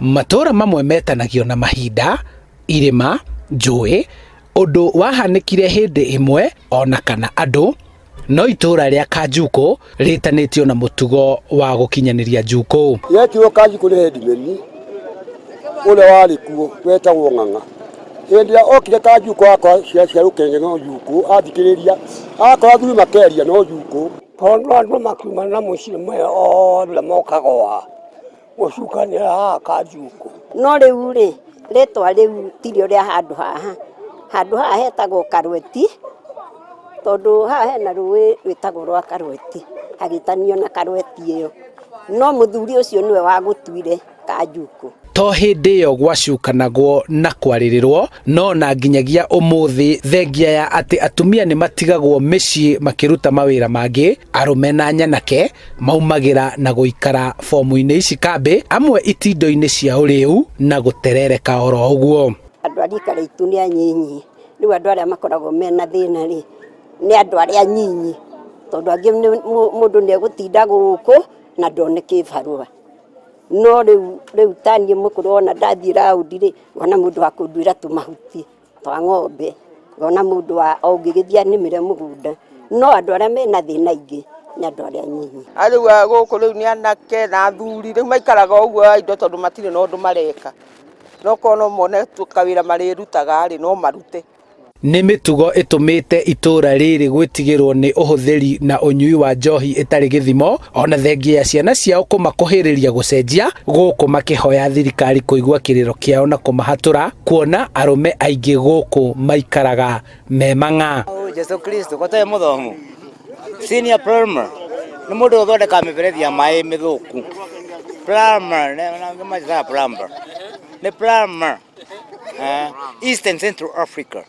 Matũũra mamwe metanagio na mahinda, irĩma, njũĩ, ũndũ wahanĩkire hĩndĩ ĩmwe ona kana andũ, no itũũra rĩa Kanjukũ rĩtanĩtio na mũtugo wa gũkinyanĩria njukũ. Yetirwo Kanjukũ nĩ headman ũrĩa warĩ kuo wetagwo Ng'ang'a. Hĩndĩ ĩrĩa okire Kanjukũ akora ciana cia rũkenge no njukũ, athikĩrĩria akora athuri makeria no njukũ. Tondũ andũ makiuma na mũciĩ me othe mokaga o haha gũcukanĩra haha Kanjukũ. No rĩu rĩ, rĩtwa rĩu tirĩo rĩa handũ haha, handũ haha hetagwo Karweti, tondũ haha hena rũĩ rwĩtagwo rwa Karweti, hagĩtanio na Karweti ĩyo, no mũthuri ũcio nĩwe wagũtuire Kanjukũ. To hĩndĩ ĩyo gwacukanagwo na kwarĩrĩrwo, no na nginyagia ũmũthĩ thengia ya atĩ atumia nĩ matigagwo mĩciĩ makĩruta mawĩra mangĩ, arũme na nyanake maumagĩra na gũikara bomu-inĩ ici kambĩ, amwe itindo-inĩ cia ũrĩu na gũterereka oro ũguo. Andũ a rika ritũ nĩ anyinyi, rĩu andũ arĩa makoragwo mena thĩna rĩ, nĩ andũ arĩa anyinyi, tondũ angĩ mũndũ nĩ egũtinda gũkũ na ndone kĩbarũa. No rĩu rĩu ta niĩ mũkũrũ ona ndathiĩ raũndi rĩ, ngona mũndũ wa kũnduĩra tũmahuti twa ng'ombe, ngona mũndũ wa ũngĩgĩthiĩ anĩmĩre mũgũnda, no andũ arĩa mena thĩna aingĩ nĩ andũ arĩa anyinyi. Rĩu gũkũ rĩu nĩ anake na athuri rĩu maikaraga ũguo a indo tondũ matirĩ na ũndũ mareka. No korwo no mone kawĩra marĩrutaga rĩ, no marute. Nĩ mĩtugo ĩtũmĩte itũũra rĩrĩ gwĩtigĩrwo nĩ ũhũthĩri na ũnyui wa njohi ĩtarĩ gĩthimo ona thengia ya ciana ciao kũmakuhĩrĩria gũcenjia gũkũ makĩhoya thirikari kũigua kĩrĩro kĩao na kũmahatũra kuona arũme aingĩ gũkũ maikaraga me mang'a. Jesu Kristo ko tee mũthomu senior plumber nĩ mũndũ ũthondekaga mĩberethi ya maĩ mĩthũku plumber nĩ plumber nĩ plumber East and Central Africa.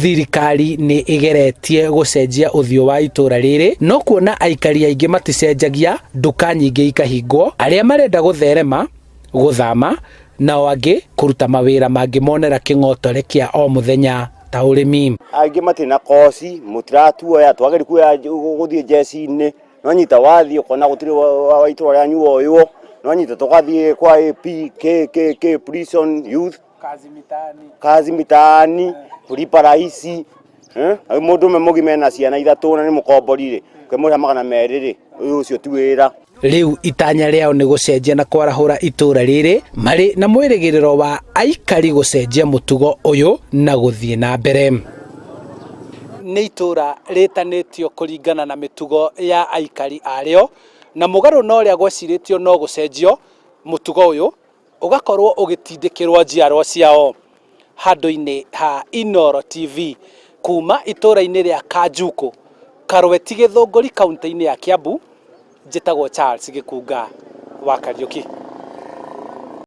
Thirikari nĩ ĩgeretie gũcenjia ũthiũ wa itũũra rĩrĩ no kuona aikari aingĩ maticenjagia, nduka nyingĩ ikahingwo, arĩa marenda gũtherema, gũthama, nao angĩ kũruta mawĩra mangĩmonera kĩng'otore kĩa o mũthenya ta ũrĩmi. Aingĩ matirĩ na koci, mũtiratuoya, twagĩrĩirwo kuoya gũthiĩ njeci-inĩ, nwanyita wathiĩ ũkona gũtirĩ wa itũra rĩanyu woywo, nwanyita tũgathiĩ kwa AP, K, K, K, prison, youth, kazi mitaani, kulipa rahisi, eh? Mũndũ ũmwe mũgima ena ciana ithatũ na nĩ mũkombori rĩ, ũkĩmũrĩha 200 rĩ, ũyũ ũcio ti wĩra. Rĩu itanya rĩao nĩ gũcenjia na kwarahũra itũũra rĩrĩ marĩ na mwĩrĩgĩrĩro wa aikari gũcenjia mũtugo ũyũ na gũthiĩ na mbere. Nĩ itũũra rĩtanĩtio kũringana na mĩtugo ya aikari arĩo, na mũgarũ na ũrĩa gwecirĩtio no gũcenjio, mũtugo ũyũ ũgakorwo ũgĩtindĩkĩrwo njiarwa ciao. Handũ-inĩ ha Inooro TV kuma itũũra-inĩ rĩa Kanjukũ, Karweti Gĩthũngũri kauntĩ-inĩ ya Kiambu, njĩtagwo Charles Gĩkunga wa Kariũki.